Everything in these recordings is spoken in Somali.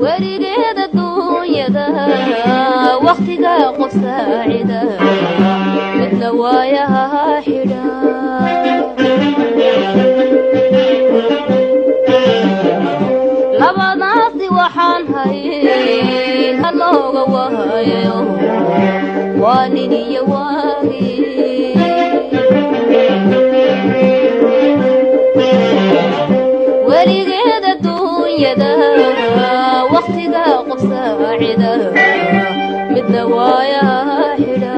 Weligeeda duunyada wakhtiga qof saacida, midna waayaha xidha. Labadaasi waxaan hayay halooga waayayo, waa nin iyo waagi. Weligeeda duunyada wakhtiga qof saacida, midna waayaha xidha.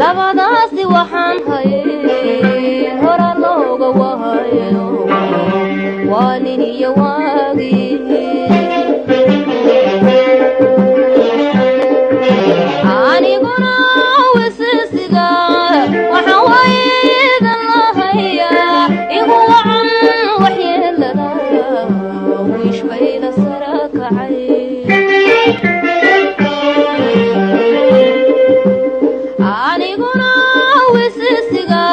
Labadaasi waxaan hayn hora looga waayayo, waa nin iyo waagi. Aniguna wisisiga waxaan waydan lahaya igu wacan waxyeelada, wiish bayla sara kacay. Aniguna wisisiga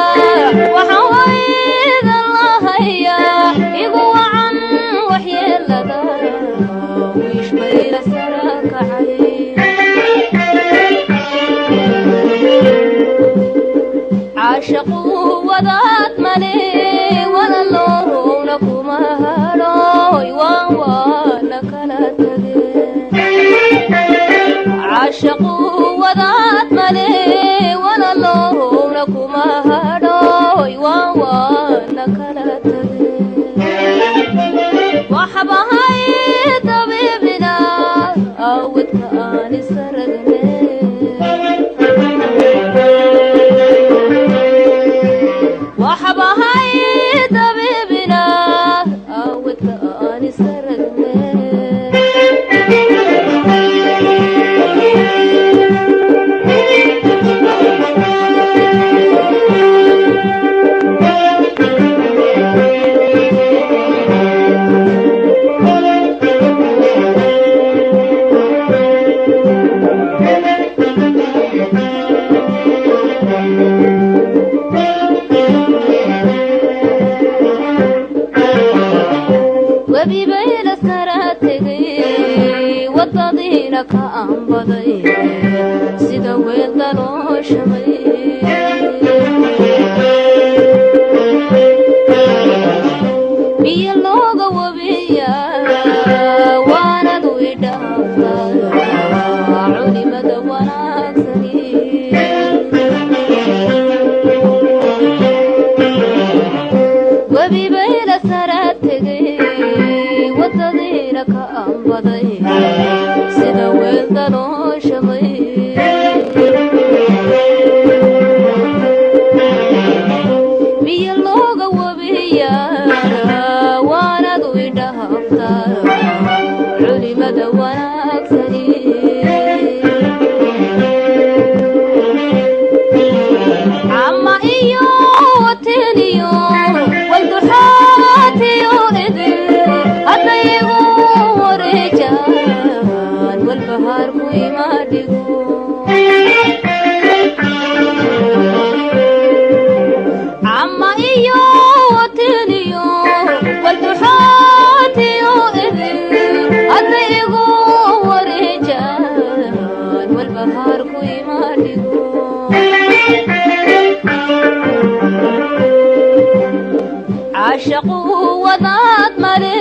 waxaan waydan lahaya igu wacan waxyeelada, wiish bayla sara kacay. Caashaqu wadaad male, walaloowna kuma hadhoy, waan waana kala tageen. Caashaqu wadaad male, walaloowna kuma hadhoy, waan waana kala tageen. Waxbahay dabiibina awadka aan isaragne. Waxbahay dabiibina awadka aan isaragne. Webi bayla sara tegay, wadadiina ka aanbaday, sida weelda loo shabay. Biyo looga wabiya waanadu idhaaftaa culimada wanaagsani. Webi bayla sara tegay, wadadiina ka aanbaday, sida weelda loo shabay. Biyo looga wabiya waanadu idhaaftaa culimada wanaagsani. Cama iyo wateniyo walduxaatiyo idin hadda igu wareejaan, walbahaarku ima dhigo. Cama iyo wateniyo walduxaatiyo idin hadda igu wareejaan, walbahaarku ima dhigo. Caashaqu wadaad male,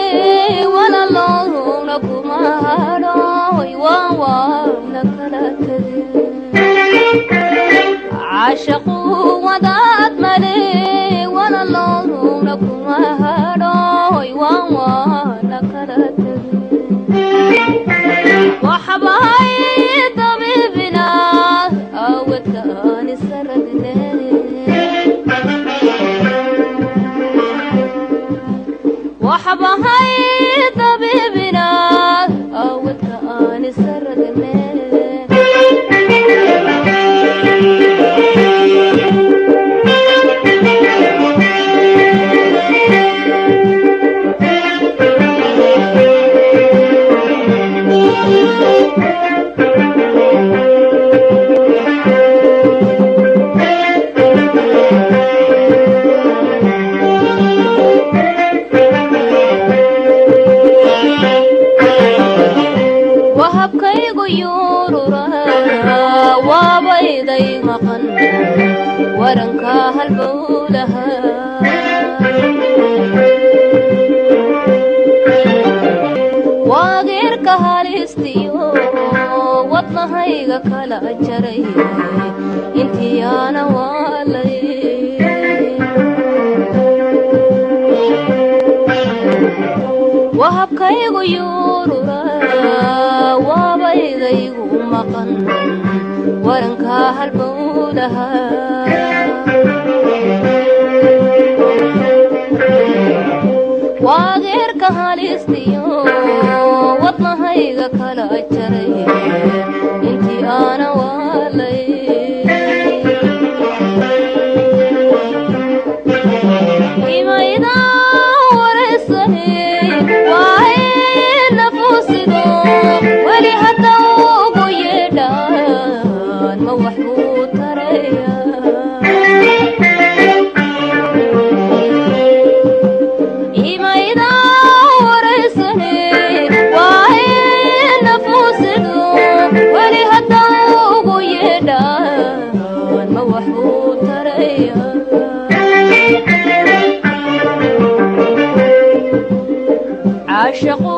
walaloowna kuma hadhoy, waan waana kala tageen. Caashaqu wadaad male, walaloowna kuma hadhoy, waan waana kala tageen. Waxbahay dabiibina awadka aan isaragne. Waxbahay dabiibina awadka aan isaragne. Kala jaray intiyaana waalay. Wahabkaygu yuurura waabaydaygu maqan warankaa halbowlaha. Waageerka halistiyo wadnahayga kala jaray intii aana waalay. Imayda wareysane waa nafuusido weli hadda ugu yeedhaan ma wax buu taraya. Imayda wareysane waa nafuusido weli hadda ugu yeedhaan ma wax buu taraya. Caashaqu